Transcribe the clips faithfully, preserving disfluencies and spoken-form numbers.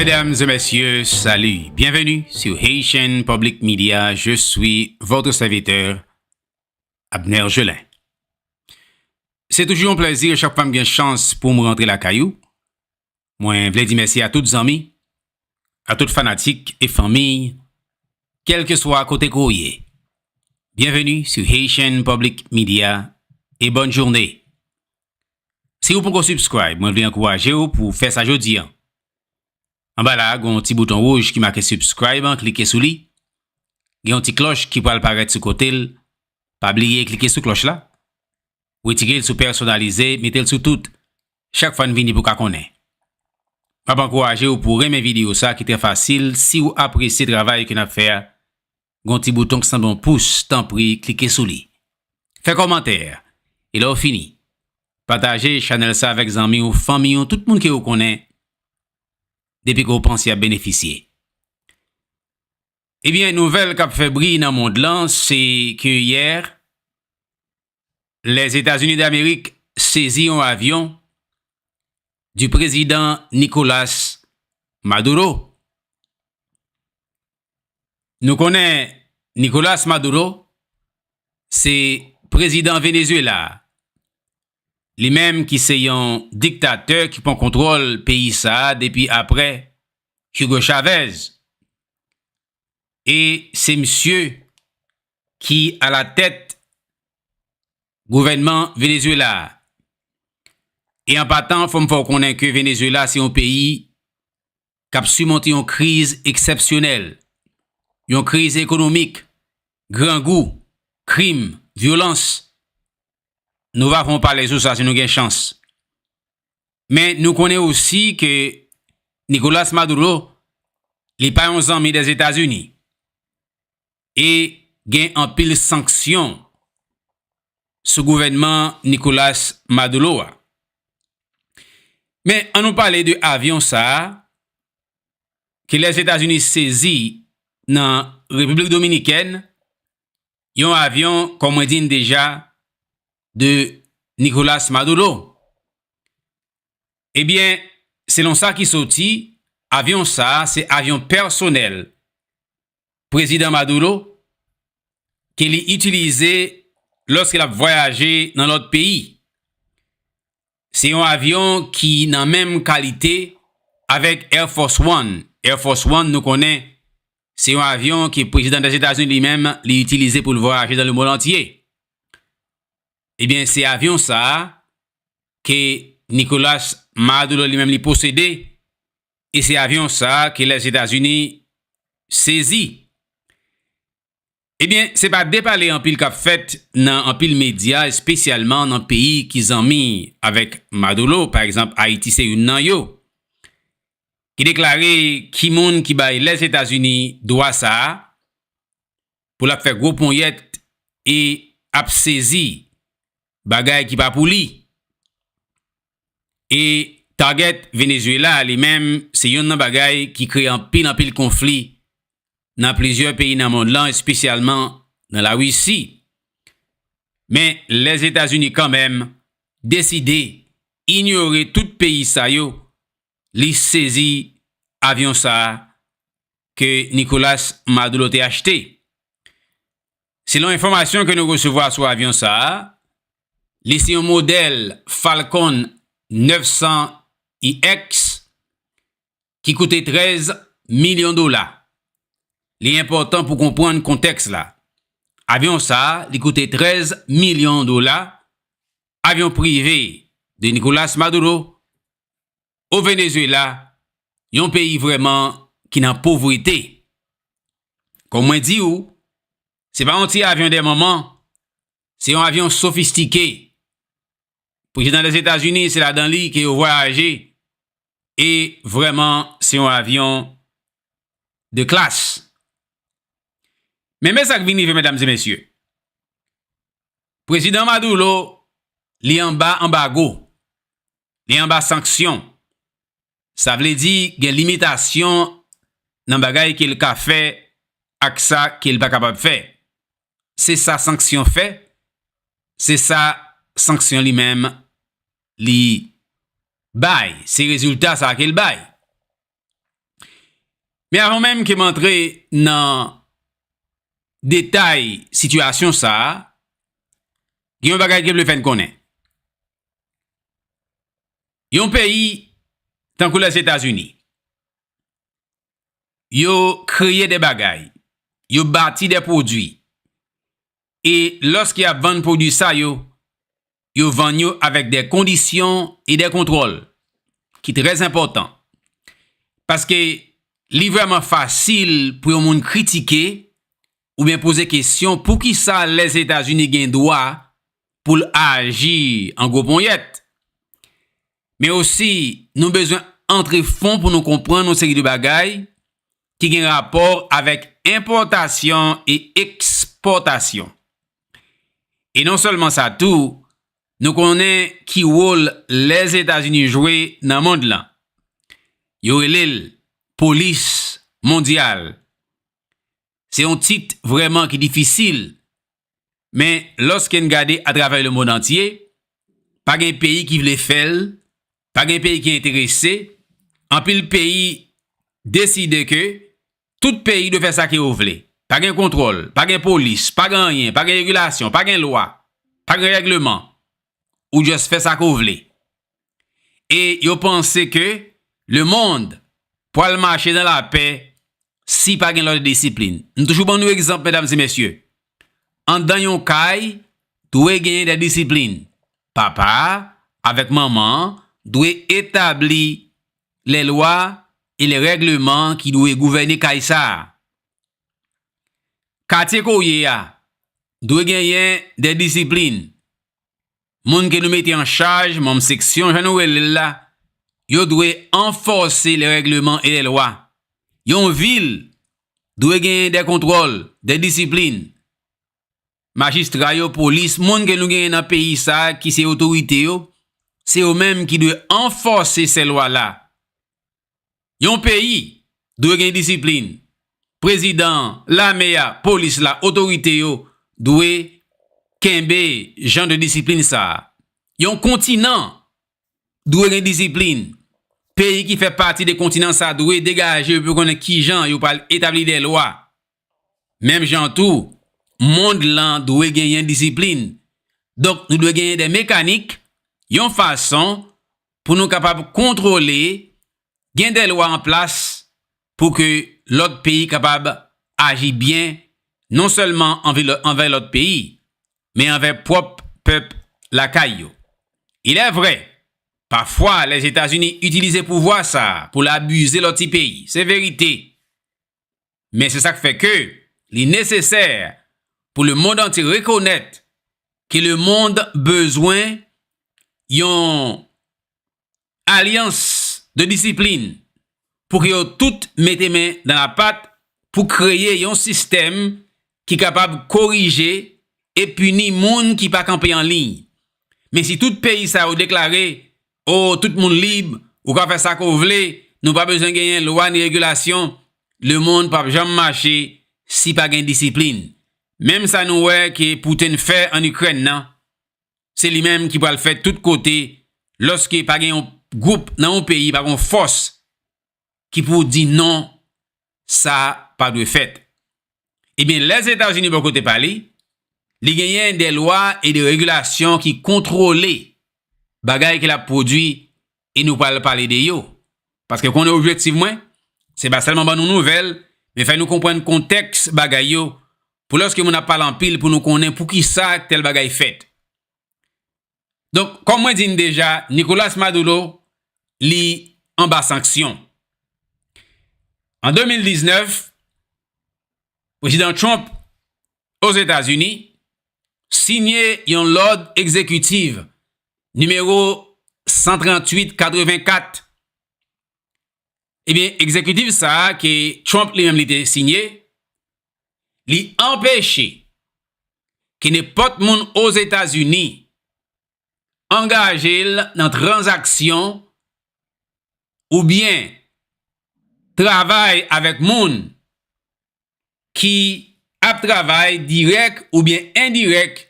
Mesdames et messieurs, salut. Bienvenue sur Haitian Public Media. Je suis votre serviteur, Abner Gelin. Se toujou yon plèzi chak fwa m gen chans pou m rantre lakay ou. Mwen vle di mèsi a tout zanmi, a tout fanatik e fanmi, kèlkeswa kote ke w ye. Bienvenue sur Haitian Public Media e bonne journée. Si w poko subscribe, mwen vle ankouraje w pou w fè sa jodi a. Anba la a, gen yon ti bouton wouj ki make subscribe an, klike sou li. Gen yon ti klòch ki pral parèt sou kote l. Pa bliye klike sou klòch la. Retire l sou pèsonalize, mete l sou tout. Chak fwa n vini pou w ka konnen. M ap ankouraje w pou w renmen videyo sa ki trè fasil. Si w apresye travay ke n ap fè a, gen yon ti bouton ki sanble yon pous, tanpri klike sou li. Fè kòmantè. E lè w fini, pataje chanèl sa avèk zanmi w, fanmi w, tout moun ke w konnen, depi ke w panse y ap benefisye. Ebyen, nouvèl k ap fè bri nan mond lan, se ke yè, Lèzetazini Damerik sezi yon avyon di prezidan Nicolas Maduro. Nou konnen Nicolas Maduro se prezidan Venezuela a. Li menm ki se yon diktatè ki pran kontwòl peyi sa a depi aprè Hugo Chavez. E se misye ki alatèt gouvènman Venezuela a. E an patan, fò m fè w konnen ke Venezuela se yon peyi k ap simonte yon kriz eksepsyonèl, yon kriz ekonomik, grangou, krim, vyolans. Nou va fè yon pale sou sa si nou gen chans. Men nou konnen osi ke Nicolas Maduro, li pa yon zanmi Lèzetazini. E gen anpil sanksyon sou gouvènman Nicolas Maduro a. Men, ann nou pale de avyon sa a ke Lèzetazini sezi nan Repiblik Dominikèn, yon avyon, kòm mwen di n deja, de Nicolas Maduro. Ebyen, selon sa ki soti, avyon sa a se avyon pèsonèl prezidan Maduro ke li itilize lòske l ap vwayaje nan lòt peyi. Se yon avyon ki nan menm kalite avèk Air Force One. Air Force One, nou konnen, se yon avyon ke prezidan Lèzetazini li menm li itilize pou l vwayaje dans le monde entier. Ebyen, se avyon sa a ke Nicolas Maduro li menm li posede, e se avyon sa a ke Lèzetazini sezi. Ebyen, se pa de pale anpil k ap fèt nan anpil medya, espesyalman nan peyi ki zanmi avèk Maduro, pa egzanp, Ayiti se youn nan yo, ki deklare ki moun ki bay Lèzetazini dwa sa a pou l ap fè gwo ponyèt e ap sezi bagay ki pa pou li. E target Venezuela a li menm, se youn nan bagay ki kreye anpil, anpil konfli nan plizyè peyi nan mond lan, espesyalman nan Larisi. Men Lèzetazini kanmenm deside inyore tout peyi sa yo, li sezi avyon sa a ke Nicolas Maduro te achte. Selon enfòmasyon ke nou resevwa sou avyon sa a, li se yon modèl Falcon nèf san I X ki koute trèz milyon dola. Li enpòtan pou konprann kontèks la. Avyon sa a, li koute trèz milyon dola, avyon prive de Nicolas Maduro, o Venezuela, yon peyi vrèman ki nan povrete. Kòm mwen di w, se pa yon ti avyon dè manman, se yon avyon sofistike. Prezidan Lèzetazini, se ladan li ke yo vwayaje, e vrèman, se yon avyon de klas. Men, men sa k vin rive, medam e mesye. Prezidan Maduro, li anba anbago, li anba sanksyon. Sa vle di gen limitasyon nan bagay ke l ka fè ak sa ke l pa kapab fè. Se sa sanksyon fè, se sa sanksyon li menm li bay, se rezilta sa ke l bay. Men avan menm ke m antre nan detay sitiyasyon sa a, gen yon bagay ke m vle fè n konnen. Yon peyi tankou Lèzetazini, yo kreye de bagay, yo bati de pwodui, e lòske y ap vann pwodui sa yo, yo vann yo avèk de kondisyon e de kontwòl ki trè enpòtan. Paske li vrèman fasil pou yon moun kritike oubyen poze kesyon poukisa Lèzetazini gen dwa pou l aji an gwo ponyèt. Men osi, nou bezwen antre fon pou nou konprann yon seri de bagay ki gen rapò avèk enpòtasyon e ekspòtasyon. E non sèlman sa tou, nou konnen ki wòl Lèzetazini jwe nan mond lan. Yo rele l polis mondyal. Se yon tit vrèman ki difisil, men lòske n gade atravè lemonn antye, pa gen peyi ki vle fè l, pa gen peyi ki enterese. Anpil peyi deside ke tout peyi dwe fè sa ke yo vle. Pa gen kontwòl, pa gen polis, pa gen anyen, pa gen regilasyon, pa gen lwa, pa gen règleman. Ou just fè sa ke w vle. E yo panse ke lemonn pral mache nan lapè si pa gen lòd e disiplin. M toujou ban nou egzanp, medam e mesye. Anndan yon kay, dwe genyen de disiplin. Papa a avèk manman an dwe etabli lè lwa e lè règleman ki dwe gouvène kay sa a. Katye ke w ye a dwe genyen de disiplin. Moun ke nou mete an chaj, manm seksyon, jan nou rele l la, yo dwe anfòse lè règleman e lè lwa. Yon vil dwe genyen de kontwòl, de disiplin. Majistra yo, polis, moun ke nou genyen nan peyi sa a ki se otorite yo, se yo menm ki dwe anfòse sè lwa la. Yon peyi dwe gen disiplin. Prezidan an, lame a, polis la, otorite yo dwe kenbe jan de disiplin sa a. Yon kontinan dwe gen disiplin. Peyi ki fè pati de kontinan sa a dwe degaje yo pou konnen kijan yo pral etabli de lwa. Menm jan tou, mond lan dwe genyen disiplin. Donk, nou dwe genyen de mekanik, yon fason pou nou kapab kontwole, gen de lwa an plas pou ke lòt peyi kapab aji byen, non sèlman anvè lò-, anvè lòt peyi, men anvè pwòp pèp lakay yo. Il est vrai, pafwa, Lèzetazini itilize pouvwa sa a pou l abize lòt ti peyi. Se verite. Men se sa k fè ke li nesesè pou lemonn antye rekonèt ke lemonn bezwen yon alyans de disiplin pou ke yo tout mete men nan lapat pou kreye yon sistèm ki kapab korije e pini moun ki pa kanpe an liy. Men si tout peyi sa yo deklare, o, tout moun lib, ou ka fè sa ke w vle, nou pa bezwen genyen lwa ni regilasyon, lemonn p ap janm mache si pa gen disiplin. Menm sa nou wè ke Putin fè ann Ikrèn nan, se li menm ki pral fè tout kote lòske pa gen yon gwoup nan yon peyi, pa gen yon fòs ki pou di non, sa pa dwe fèt. Ebyen, Lèzetazini bò kote pa li, li genyen de lwa e de regilasyon ki kontwole bagay ke l ap pwodui e nou pral pale de yo. Paske konnen objektif mwen, se pa sèlman ban nou nouvèl, men fè nou konprann kontèks bagay yo, pou lòske moun ap pale anpil pou nou konnen poukisa tèl bagay fèt. Donk, kòm mwen di n deja, Nicolas Maduro, li anba sanksyon. An de mil diznèf, Prezidan Trump, Ozetazini, siyen yon lòd egzekitif nimewo san tranntuit katrevenkat. Ebyen, egzekitif sa a ke Trump li menm li te siyen, li anpeche ke nenpòt moun Ozetazini angaje l nan tranzaksyon oubyen travay avèk moun ki ap travay dirèk oubyen endirèk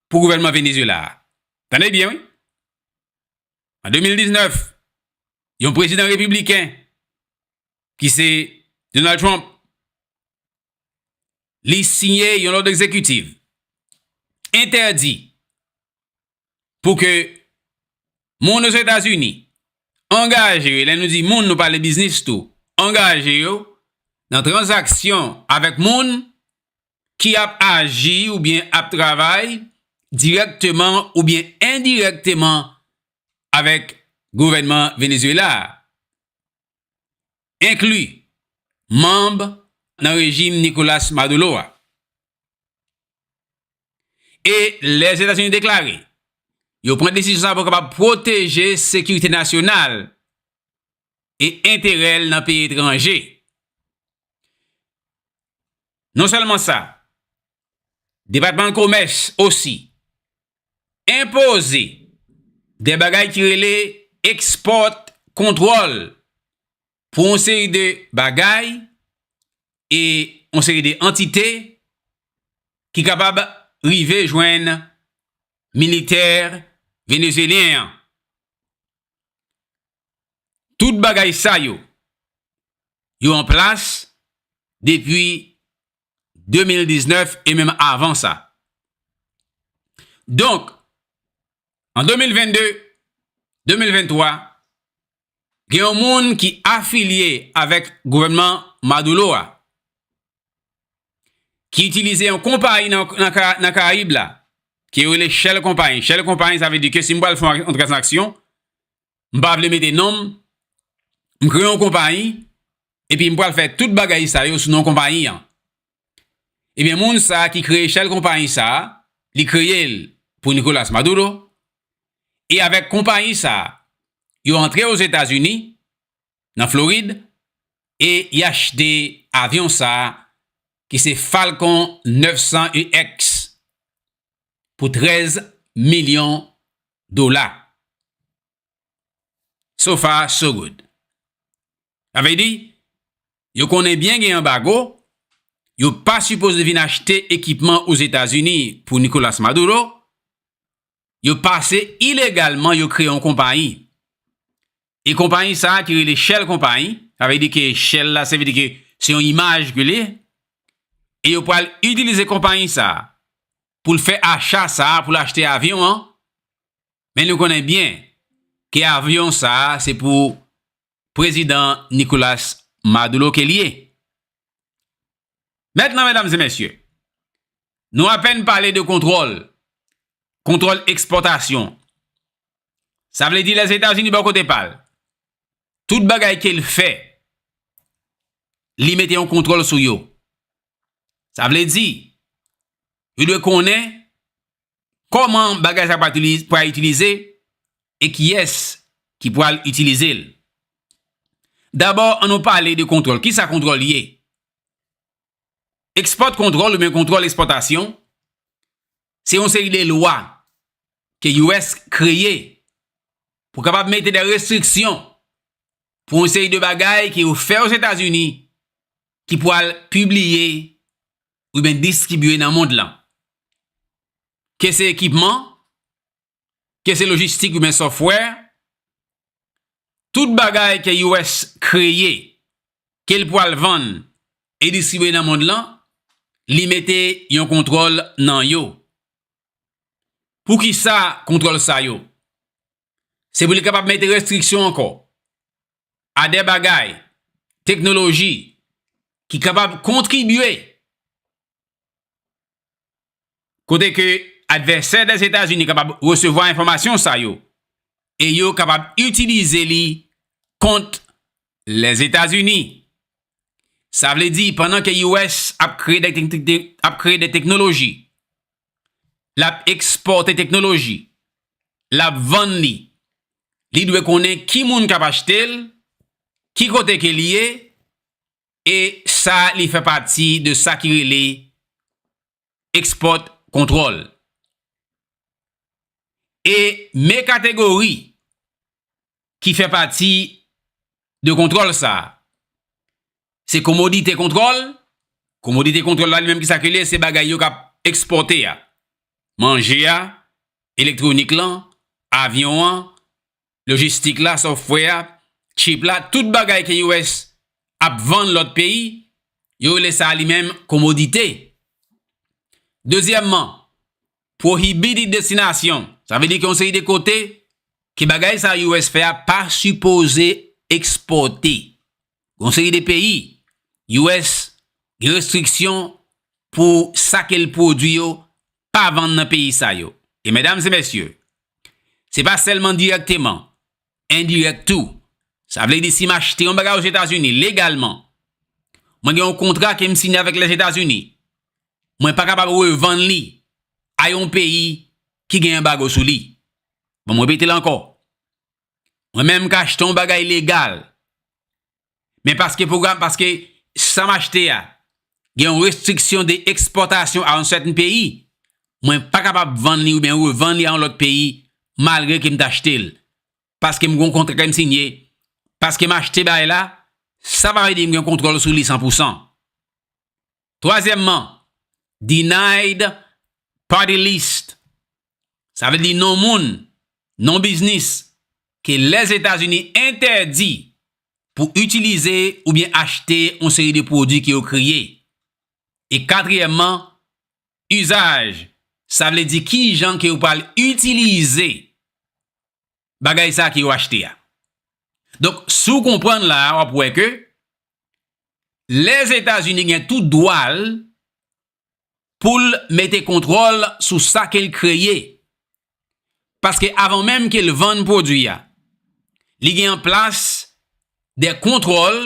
pou gouvènman Venezuela a. Tande byen, wi. An de mil diznèf, yon prezidan repibliken ki se Donald Trump, li siyen yon lòd egzekitif entèdi pou ke moun Ozetazini angaje yo, lè nou di moun, nou pale biznis tou, angaje yo nan tranzaksyon avèk moun ki ap aji oubyen ap travay dirèkteman oubyen endirèkteman avèk gouvènman Venezuela a, enkli manm nan rejim Nicolas Maduro a. E Lèzetazini deklare yo pran desizyon sa pou kapab pwoteje sekirite nasyonal e enterè l nan peyi etranje. Non sèlman sa, Depatman Komès osi enpoze de bagay ki rele export control pou yon seri de bagay e yon seri de antite ki kapab rive jwenn militè venezuelyen an. Tout bagay sa yo, yo an plas depi de mil diznèf e menm avan sa. Donk, an de mil vennde, de mil venntwa, gen yon moun ki afilye avèk gouvènman Maduro a, ki itilize yon konpayi nan, nan, Ka- nan Karayib la, ki rele Shell Konpayi. Shell Konpayi, sa vle di ke si m pral fè yon, yon tranzaksyon, m pa vle mete non m, m kreye yon konpayi, epi m pral fè tout bagay sa yo sou non konpayi an. Ebyen, moun sa ki kreye Shell Konpayi sa, li kreye l pou Nicolas Maduro, e avèk konpayi sa, yo antre Ozetazini, nan Florid, e y achte avyon sa a, ki se Falcon nèf san E X, pou trèz milyon dola. So far, so good. Sa vle di, yo konnen byen gen anbago, yo pa sipoze vin achte ekipman Ozetazini pou Nicolas Maduro, yo pase ilegalman, yo kreye yon konpayi. E konpayi sa a ki rele Shell Konpayi, sa vle di ke Shell la, sa vle di ke se yon imaj ke li ye. E yo pral itilize konpayi sa a pou l fè acha sa a, pou l achte avyon an. Men nou konnen byen ke avyon sa a, se pou prezidan Nicolas Maduro ke li ye. Mentnan, medam e mesye, nou apèn pale de kontwòl, kontwòl ekspòtasyon. Sa vle di Lèzetazini bò kote pa l, tout bagay ke l fè, li mete yon kontwòl sou yo. Sa vle di, yo dwe konnen kòman bagay sa pral itiliz- pral itilize e kiyès ki pral itilize l. Dabò, ann nou pale de kontwòl. Kisa kontwòl ye? Export control oubyen kontwòl ekspòtasyon, se yon seri de lwa ke U S kreye pou kapab mete de restriksyon pou yon seri de bagay ke yo fè Ozetazini ki pral pibliye oubyen distribye nan mond lan. Ke se ekipman, ke se lojistik oubyen software, tout bagay ke U S kreye, ke l pral vann e distribye nan mond lan, li mete yon kontwòl nan yo. Poukisa kontwòl sa yo? Se pou li kapab mete restriksyon ankò a de bagay, teknoloji, ki kapab kontribye kote ke advèsè Lèzetazini kapab resevwa enfòmasyon sa yo e yo kapab itilize li kont Lèzetazini. Sa vle di, pandan ke U S ap kreye de tek- tek- ap kreye de teknoloji, l ap ekspòte teknoloji, l ap vann li, li dwe konnen ki moun k ap achte l, ki kote ke li ye, e sa li fè pati de sa ki rele export control. E men kategori ki fè pati de kontwòl sa a, se komodite kontwòl. Komodite kontwòl la, li menm, kisa ke li ye? Se bagay yo k ap ekspòte a. Manje a, elektwonik lan, avyon an, lojistik la, software a, chip la, tout bagay ke U S ap vann lòt peyi, yo rele sa li menm komodite. Dezyèmman, prohibited destination. Sa vle di ke yon seri de kote ke bagay sa U S fè a pa sipoze ekspòte. Yon seri de peyi, U S gen restriksyon pou sa ke l pwodui yo pa vann nan peyi sa yo. E medam e mesye, se pa sèlman dirèkteman, endirèk tou. Sa vle di si m achte yon bagay Ozetazini legalman, mwen gen yon kontra ke m siyen avèk Lèzetazini, mwen pa kapab revann li a yon peyi ki gen anbago sou li. Bon, m repete l ankò. Mwen menm m ka achte yon bagay legal. Men paske pwogram, paske sa m achte a, gen yon restriksyon de ekspòtasyon a yon sèten peyi, mwen pa kapab vann li oubyen revann li a yon lòt peyi, malgre ke m t achte l. Paske m gen yon kontra ke m siyen, paske m achte bagay la, sa pa vle di m gen kontwòl sou li san pou san. Twazyèmman, denied party list. Sa vle di non moun, non biznis ke Lèzetazini entèdi pou itilize oubyen achte yon seri de pwodui ke yo kreye. E katriyèmman, izaj. Sa vle di kijan ke yo pral itilize bagay sa ke yo achte a. Donk, si w konprann la a, w ap wè ke Lèzetazini gen tout dwa l pou l mete kontwòl sou sa ke l kreye. Paske avan menm ke l vann pwodui a, li gen an plas de kontwòl,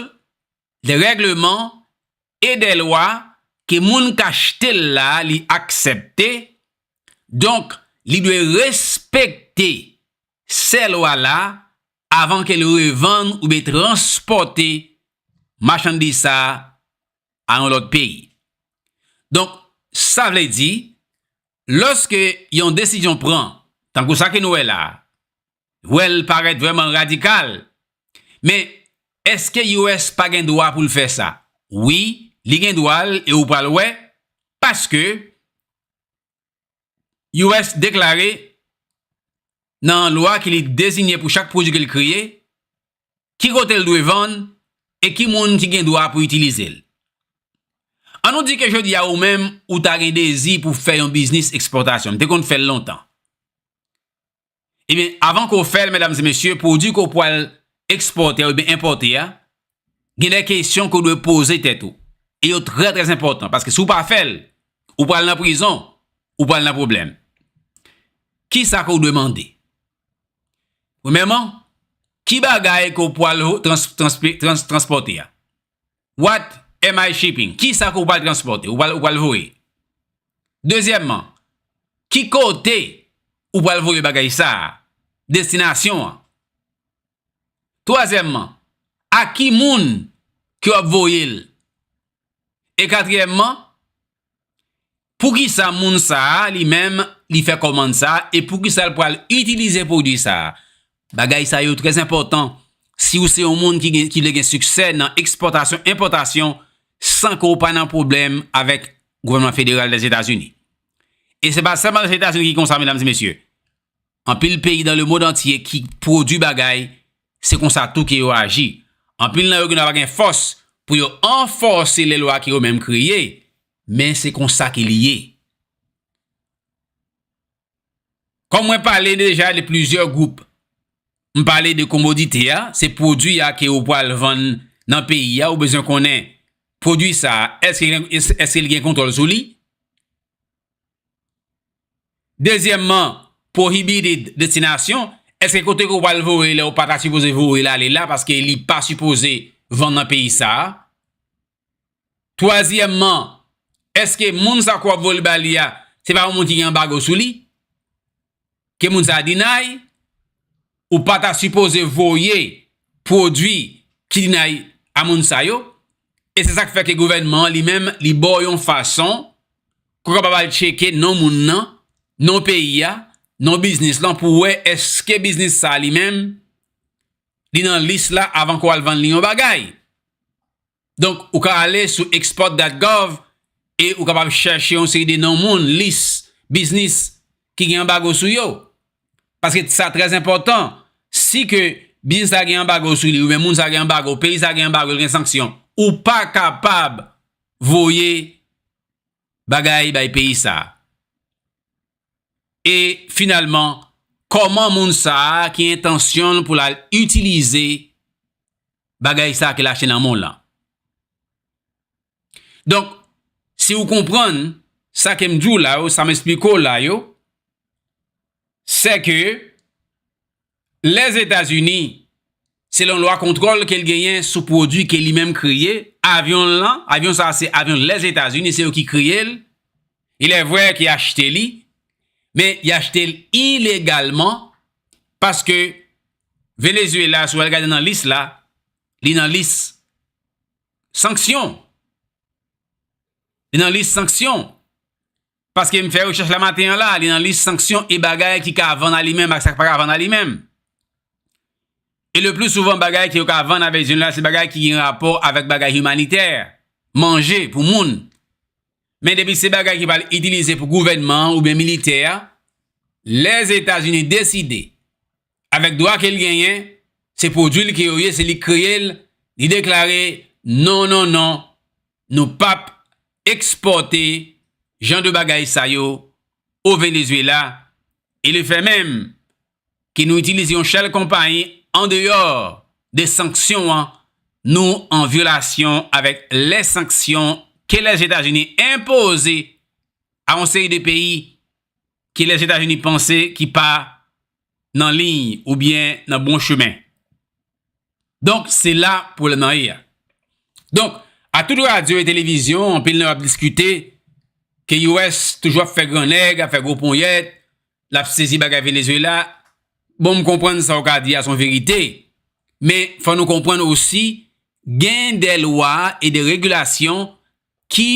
de règleman e de lwa ke moun k achte l la, li aksepte. Donk, li dwe respekte sè lwa la avan ke l revann oubyen transpòte machandiz sa a yon lòt peyi. Donk, sa vle di, lòske yon desizyon pran, tankou sa ke nou wè la a, wè l parèt vrèman radikal, men èske U S pa gen dwa pou l fè sa? Wi, li gen dwa l e ou pral wè, paske U S deklare nan lwa ke li deziye pou chak pwodui ke l kreye, ki kote l dwe vann e ki moun ki gen dwa pou itilize l. An nou di ke jodi a ou menm ou ta gen dezi pou fè yon biznis ekspòtasyon, m te konn fè l lontan. Ebyen, avan ke w fè l, medam e mesye, pwodui ke w pwal ekspòte a oubyen enpòte a, gen de kesyon ke w dwe poze tèt ou. E yo trè, trè enpòtan, paske si w pa fè l, ou pral nan prizon, ou pral nan pwoblèm. Kisa ke w dwe mande? Premyèman, ki bagay ke w pwal trans-, trans-, trans-, transpòte a? What am I shipping? Kisa ke w pral transpòte? Ou pral, ou pral voye? Dezyèmman, ki kote ou pral voye bagay sa a? Destinasyon an. Twazyèmman, a ki moun ke w ap voye l? E katriyèmman, poukisa moun sa a, li menm, li fè kòmann sa a, e poukisa l pral itilize pwodui sa a? Bagay sa yo trè enpòtan si w se yon moun ki gen, ki vle gen siksè nan ekspòtasyon, enpòtasyon, san ke w pa nan pwoblèm avèk gouvènman federal Lèzetazini. E se pa sèlman Lèzetazini ki konsa, medam e mesye. Anpil peyi dans le monde entier ki pwodui bagay, se konsa tou ke yo aji. Anpil nan yo gen dwa pa gen fòs pou yo anfòse lè lwa ke yo menm kreye, men se konsa ke li ye. Kòm mwen pale deja de plizyè gwoup, m pale de komodite a, se pwodui a ke ou pral vann nan peyi a, ou bezwen konnen pwodui sa a, èske, èske li gen kontwòl sou li? Dezyèmman, prohibited destination, èske kote ke ou pral voye lè ou pa ta sipoze voye l ale la, paske li pa sipoze vann nan peyi sa a? Twazyèmman, èske moun sa ke w ap voye l ba li a, se pa yon moun ki gen anbago sou li? Ke moun sa a deny, ou pa ta sipoze voye pwodui ki deny a moun sa yo. E se sa k fè ke gouvènman an li menm, li ba w yon fason ke w kapab al tcheke non moun nan, non peyi a, non biznis lan, pou w wè èske biznis sa a li menm, li nan lis la avan ke w al vann li yon bagay. Donk, ou ka ale sou export dot gov e ou kapab chèche yon seri de non moun, lis, biznis ki gen anbago sou yo. Paske sa trè enpòtan. Si ke biznis la gen anbago sou li, oubyen moun sa gen anbago, peyi sa gen anbago, l gen sanksyon, ou pa kapab voye bagay bay peyi sa a. E finalman, kòman moun sa a ki entansyon l pou l al itilize bagay sa a ke l achte nan men w lan? Donk, si w konprann sa ke m di w la yo, sa m esplike w la yo, sè ke Lèzetazini, selon lwa kontwòl ke l genyen sou pwodui ke li menm kreye, avyon l lan, avyon sa a se avyon Lèzetazini, se yo ki kreye l, il est vrai ki achte li, men y achte l ilegalman, paske Venezuela, si w al gade nan lis la, li nan lis sanksyon. Li nan lis sanksyon. Paske m fè rechèch la maten an la, li nan lis sanksyon e bagay ki ka vann a li menm ak sa k pa ka vann a li menm. E le pli souvan, bagay ke yo ka vann avèk zye la, se bagay ki gen rapò avèk bagay imanitè, manje pou moun. Men depi se bagay ki pral itilize pou gouvènman an oubyen militè a, Lèzetazini deside, avèk dwa ke l genyen, se pwodui l ke yo ye, se li k kreye l, li deklare, non, non, non, nou p ap ekspòte jan de bagay sa yo o Venezuela, e le fè menm ke nou itilize yon sèl konpayi andeyò de sanksyon an, nou an vyolasyon avèk lè sanksyon ke Lèzetazini enpoze a yon seri de peyi ke Lèzetazini panse ki pa nan liy oubyen nan bon chemen. Donk, se la pwoblèm nan ye a. Donk, a tout radyo e televizyon, anpil nan yo ap diskite ke U S toujou ap fè gran nèg, ap fè gwo ponyèt, l ap sezi bagay Venezuela. Bon, m konprann sa w ka di a se yon verite, men fò nou konprann osi, gen de lwa e de regilasyon ki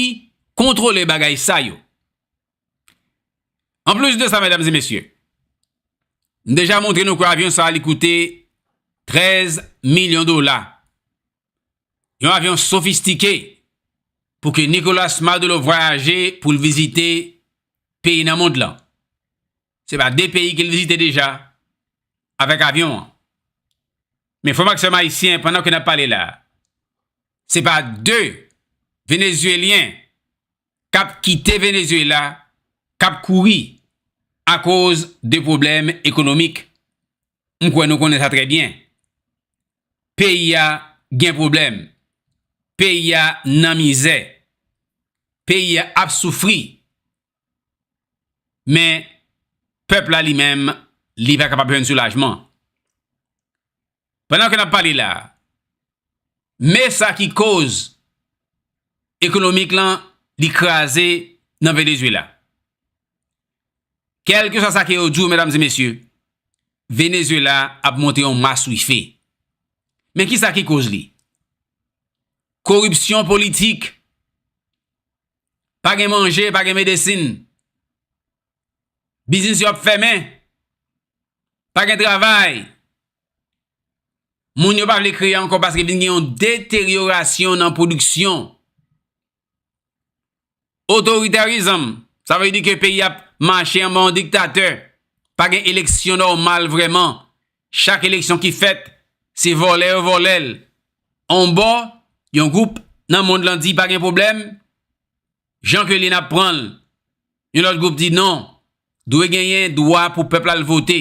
kontwole bagay sa yo. Anplis de sa, medam e mesye, m deja montre nou ke avyon sa a li koute trèz milyon dola. Yon avyon sofistike pou ke Nicolas Maduro vwayaje pou l vizite peyi nan mond lan. Se pa de peyi ke l vizite deja avèk avyon an. Men frè m ak sè m ayisyen, pandan ke n ap pale la, se pa de Venezuelyen k ap kite Venezuela, k ap kouri akoz de pwoblèm ekonomik. M kwè nou konnen sa trè byen. Peyi a gen pwoblèm. Peyi a nan mizè. Peyi a ap soufri. Men, pèp la li menm, li pa kapab jwenn soulajman. Pandan ke n ap pale la, men sa ki koz ekonomik lan, li kraze nan Venezuela. Kèlkeswa sa ke yo di w, medam e mesye, Venezuela ap monte yon maswife. Men kisa ki koz li? Koripsyon politik. Pa gen manje, pa gen medesin. Biznis yo ap fèmen. Pa gen travay. Moun yo pa vle kreye ankò paske vin gen yon deteryorasyon nan pwodiksyon. Otoritarizm, sa vle di ke peyi ap mache anba yon diktatè. Pa gen eleksyon nòmal vrèman. Chak eleksyon ki fèt, se vòlè yo vòlè l. On bò, yon gwoup nan mond lan di pa gen pwoblèm, jan ke li n ap pran l. Yon lòt gwoup di non, dwe genyen dwa pou pèp la al vote.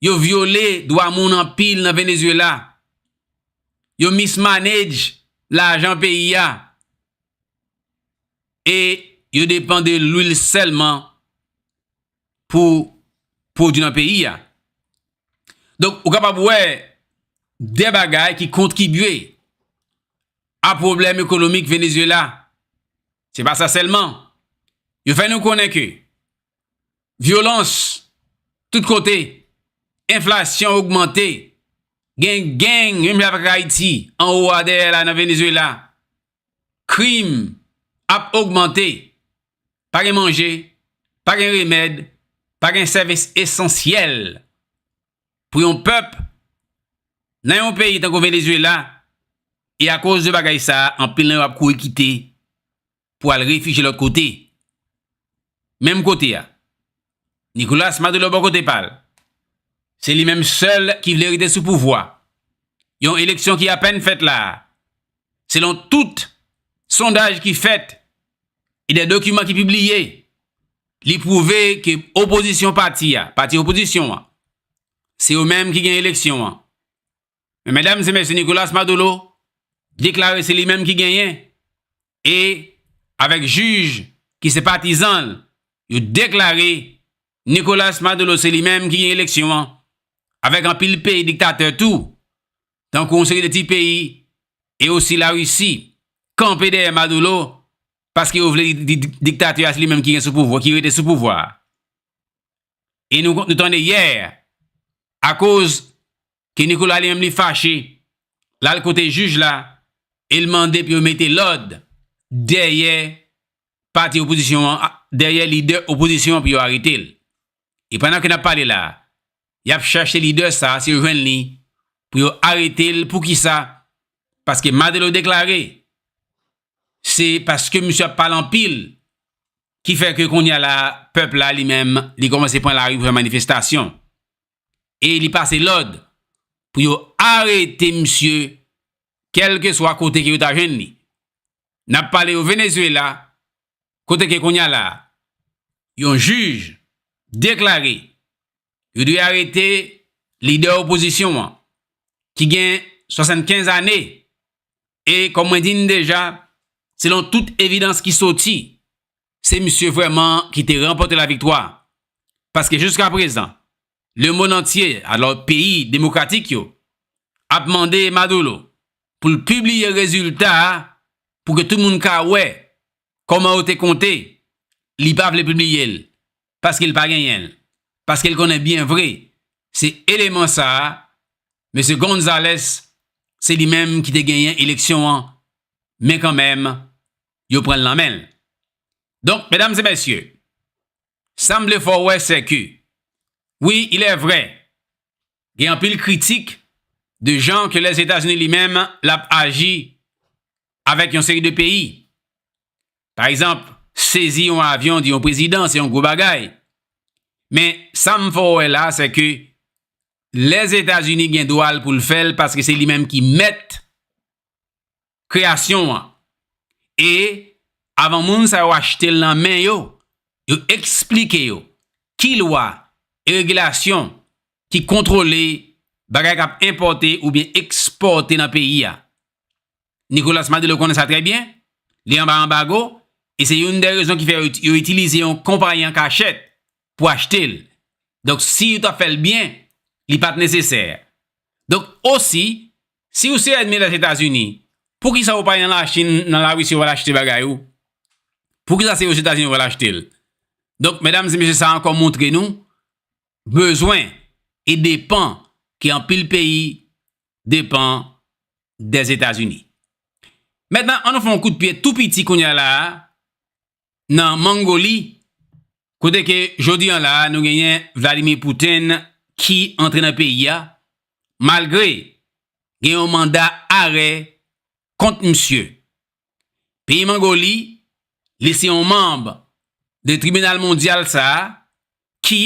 Yo vyole dwa moun anpil nan Venezuela. Yo mismanage lajan peyi a. E yo depann de lwil sèlman pou pwodui nan peyi a. Donk, ou kapab wè de bagay ki kontribye a pwoblèm ekonomik Venezuela. Se pa sa sèlman. Yo fè nou konnen ke vyolans tout kote, enflasyon ogmante, gen gang, menm jan avèk Ayiti, anwo a dèyè la nan Venezuela. Krim ap ogmante. Pa gen manje, pa gen remèd, pa gen sèvis esansyèl pou yon pèp nan yon peyi tankou Venezuela, e akoz de bagay sa a, anpil nan yo ap kouri kite pou al refijye lòt kote. Menm kote a, Nicolas Maduro bò kote pa l, se li menm sèl ki vle rete sou pouvwa. Yon eleksyon ki apèn fèt la a, selon tout sondaj ki fèt e de dokiman ki pibliye, li pwouve ke opozisyon pati a, pati opozisyon an, se yo menm ki gen eleksyon an. Men medam e mesye, Nicolas Maduro deklare se li menm ki genyen e avèk jij ki se patizan l, yo deklare Nicolas Maduro se li menm ki gen eleksyon an, avèk anpil peyi diktatè tou, tankou yon seri de ti peyi e osi Larisi, kanpe dèyè Maduro paske yo vle di, di, diktatè a se li menm ki gen sou pouvwa, ki rete sou pouvwa a. E nou, nou tande yè, akoz ke Nicolas li menm li fache, l al kote jij la e l mande pou yo mete lòd dèyè pati opozisyon an, dèyè lidè opozisyon an pou yo arete l. E pandan ke n ap pale la, y ap chache lidè sa a, si yo jwenn li, pou yo arete l. Poukisa? Paske Maduro deklare, se paske misye ap pale anpil ki fè ke kounye a la, pèp la li menm, li kòmanse pran lari pou fè manifestasyon. E li pase lòd pou yo arete misye, kèlkeswa kote ke yo ta jwenn li. N ap pale yo Venezuela, kote ke kounye a la, yon jij deklare yo dwe arete lidè opozisyon an, ki gen swasannkenz ane, e kòm mwen di n deja, selon tout evidans ki soti, se misye vrèman ki te ranpòte laviktwa. Paske jiska prezan, lemonn antye, alò peyi demokratik yo, ap mande Maduro pou l pibliye rezilta a pou ke tout moun ka wè kòman yo te konte, li pa vle pibliye l, paske l pa genyen l, paske l konnen byen vre, se eleman sa a, mesye Gonzalez, se li menm ki te genyen eleksyon an, men kanmenm, yo pran l nan men l. Donk, medam e mesye, sa m vle fè w wè, se ke, wi, il est vrai, gen anpil kritik de jan ke Lèzetazini li menm l ap aji avèk yon seri de peyi. Pa egzanp, sezi yon avyon di yon prezidan, se yon gwo bagay. Men, sa m fè w wè la, se ke Lèzetazini gen dwa l pou l fè l paske se li menm ki mèt kreyasyon an. E avan moun sa yo achte l nan men yo, yo eksplike yo ki lwa e regilasyon ki kontwole bagay k ap enpòte oubyen ekspòte nan peyi a. Nicolas Maduro konnen sa trè byen, li anba anbago, e se youn dè rezon ki fè yo, yo itilize yon konpayi an kachèt pou achte l. Donk, si yo t ap fè l byen, li pa t nesesè. Donk, osi, si ou se ènmi Lèzetazini, poukisa ou pa al nan Lachin, nan Larisi, ou al achte bagay ou? Poukisa se Ozetazini ou al achte l? Donk, medam e mesye, sa ankò montre nou bezwen e depan ke anpil peyi depan dèzetazini. Mentnan, ann nou fè yon kout pye tou piti kounye a la a nan Mangoli, kote ke jodi an la a, nou genyen Vladimir Putin ki antre nan peyi a, malgre gen yon manda arè kont misye. Peyi Mangoli, li se yon manm de tribinal mondyal sa a ki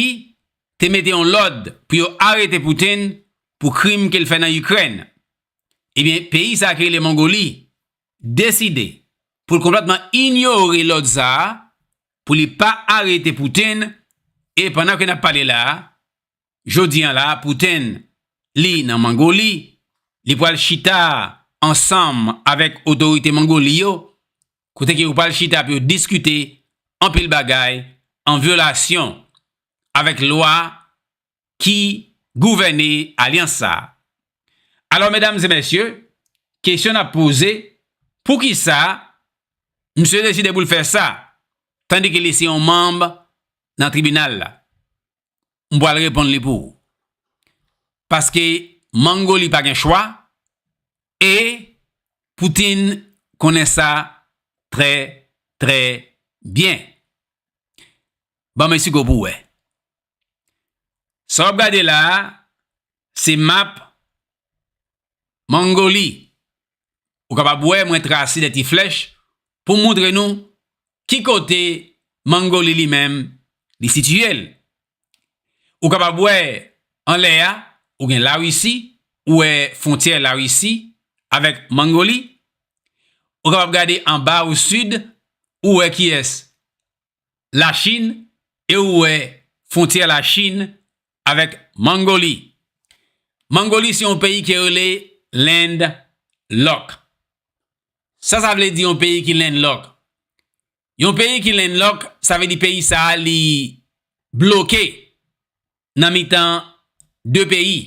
te mete yon lòd pou yo arete Putin pou krim ke l fè nan Ikrèn. Ebyen, peyi sa a ki rele Mangoli deside pou l konplètman inyore lòd sa a, pou li pa arete Putin, e pandan ke n ap pale la a, jodi an la a, Putin, li nan Mangoli, li pral chita ansanm avèk otorite Mangoli yo, kote ke yo pral chita pou yo diskite anpil bagay an vyolasyon avèk lwa ki gouvène alyans sa a. Alò, medam e mesye, kesyon n ap poze, poukisa misye deside pou l fè sa, tandike li se yon manm nan tribinal la? M pral reponn li pou ou. Paske Mangoli pa gen chwa e Putin konnen sa trè, trè byen. Ban m esiko pou w wè. Sa w ap gade la a, se map Mangoli. Ou kapab wè mwen trase de ti flèch pou m montre nou ki kote Mangoli li menm li sitiye l. Ou kapab wè anlè a, ou gen Larisi, ou wè fwontyè Larisi avèk Mangoli. ou kapab gade anba o sid, ou wè kiyès? Lachin, e ou wè fwontyè Lachin avèk Mangoli. Mangoli se yon peyi ki rele landlock. Sa sa vle di yon peyi ki landlock? Yon peyi ki landlock, sa vle di peyi sa a li bloke nan mitan de peyi.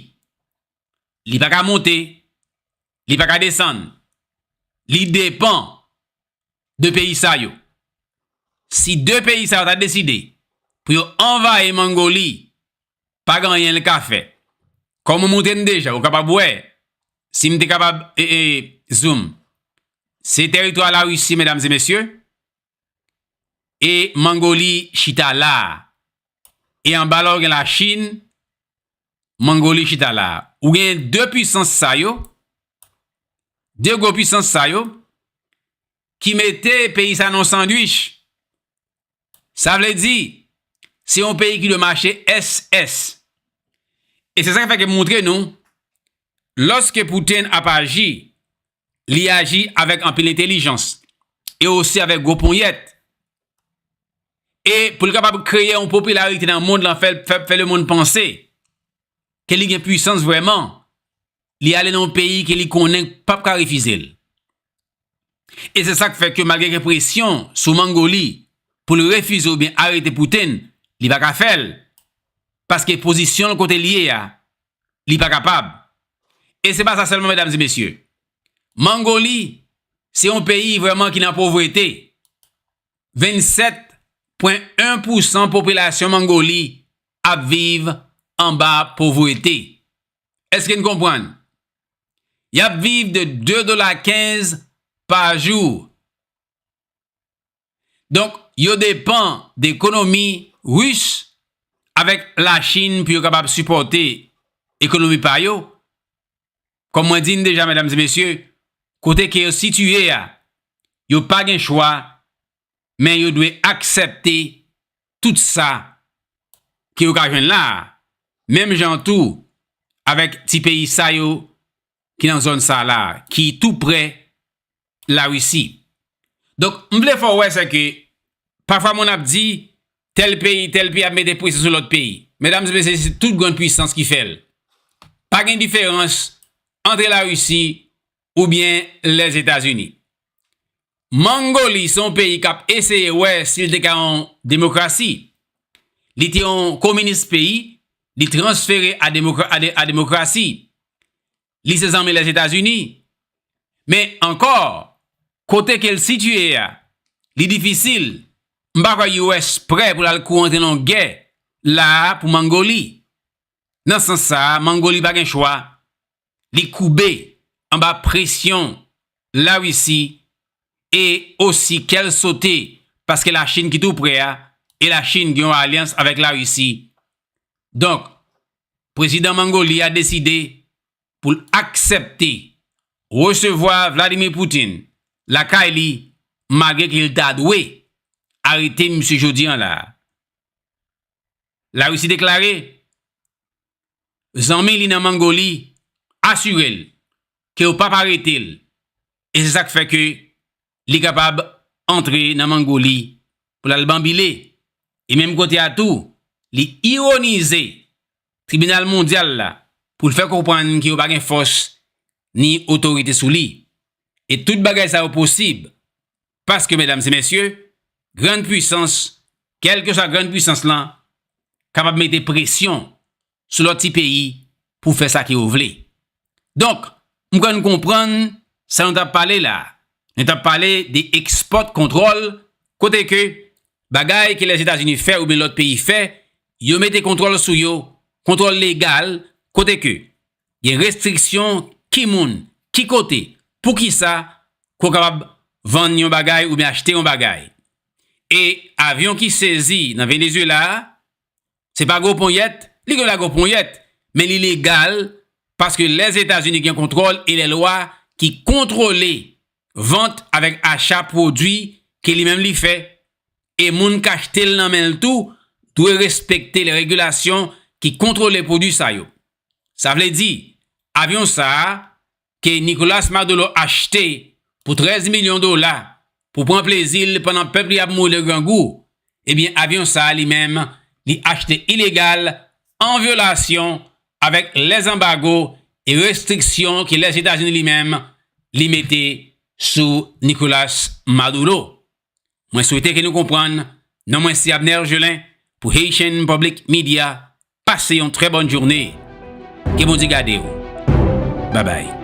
Li pa ka monte, li pa ka desann. Li depan de peyi sa yo. Si de peyi sa yo ta deside pou yo anvayi Mangoli, pa gen anyen l ka fè. Kòm ou montre m deja, ou kapab wè, si m te kapab e, e, zoom. Se tèritwa Larisi, medam e mesye, e Mangoli chita la a. E anba la, ou gen Lachin, Mangoli chita la a. Ou gen de pwisans sa yo, de gwo pwisans sa yo, ki mete peyi sa nan yon sandwich. Sa vle di, se yon peyi ki dwe mache S S. E se sa k fè ke m montre nou, lòske Putin ap aji, li aji avèk anpil entèlijans e osi avèk gwo ponyèt. E pou l kapab kreye yon popilarite nan mond lan, fè, fè, fè lemonn panse ke li gen pwisans vrèman, li ale nan yon peyi ke li konnen p ap ka refize l. E se sa k fè ke malgre gen presyon sou Mangoli pou l refize oubyen arete Putin, li pa ka fè l. Paske pozisyon l kote l ye a, li pa kapab. E se pa sa sèlman, medam e mesye. Mangoli, se yon peyi vrèman ki nan povrete. Vennsèt pwen en pousan popilasyon Mangoli ap viv anba povrete. Èske n konprann? Y ap viv de de dola kenz pa jou. Donk, yo depan de ekonomi ris avèk Lachin pou yo kapab sipòte ekonomi pa yo. Kòm mwen di n deja, medam e mesye, kote ke yo sitiye a, yo pa gen chwa, men yo dwe aksepte tout sa ke yo ka jwenn la a. Menm jan tou avèk ti peyi sa yo ki nan zòn sa la, ki tou prè Larisi. Donk, m vle fè w wè se ke pafwa moun ap di tèl peyi, tèl peyi ap mete presyon sou lòt peyi. Medam e mesye, se tout grann pwisans ki fè l. Pa gen diferans ant Larisi oubyen Lèzetazini. Mangoli se yon peyi k ap eseye wè si l te ka yon demokrasi. Li te yon kominis peyi, li transfere a demokra-, a de-, a demokrasi. Li se zanmi Lèzetazini. Men ankò, kote ke l sitiye a, li difisil. M pa kwè U S prè pou l al kou antre nan yon gè la a pou Mangoli. Nan sans sa a, Mangoli pa gen chwa. Li koube anba presyon Larisi e osi kè l sote paske Lachin ki tou prè a, e Lachin gen yon alyans avèk Larisi. Donk, prezidan Mangoli a deside pou l aksepte resevwa Vladimir Putin lakay li, malgre ke l ta dwe arete misye jodi an la a. Larisi deklare zanmi li nan Mangoli asire l ke yo p ap arete l, e se sa k fè ke li kapab antre nan Mangoli pou l al banbile. E menm kote a tou, li ironize Tribinal Mondyal la pou l fè konprann ke yo pa gen fòs ni otorite sou li. E tout bagay sa yo posib paske, medam e mesye, grann pwisans, kèlkeswa grann pwisans lan, kapab mete presyon sou lòt ti peyi pou fè sa ke yo vle. Donk, m kwè n konprann sa nou t ap pale la. Nou t ap pale de export control, kote ke bagay ke Lèzetazini fè oubyen lòt peyi fè, yo mete kontwòl sou yo, kontwòl legal, kote ke gen restriksyon, ki moun, ki kote, poukisa, ke w kapab vann yon bagay oubyen achte yon bagay. E avyon ki sezi nan Venezuela a, se pa gwo ponyèt, li gen dwa gwo ponyèt, men li legal paske Lèzetazini gen kontwòl e lè lwa ki kontwole vant avèk acha pwodui ke li menm li fè, e moun k achte l nan men l tou dwe respekte lè regilasyon ki kontwole pwodui sa yo. Sa vle di, avyon sa a ke Nicolas Maduro achte pou trèz milyon dola pou pran plezi l pandan pèp li ap mouri de grangou, ebyen avyon sa a li menm li achte ilegal an vyolasyon avèk lèzanbago e restriksyon ke Lèzetazini li menm li mete sou Nicolas Maduro. Mwen swete ke nou konprann, non mwen se Abner Gelin pou Haitian Public Media. Pase yon trè bòn jounen. Ke Bondye gade w. Babay.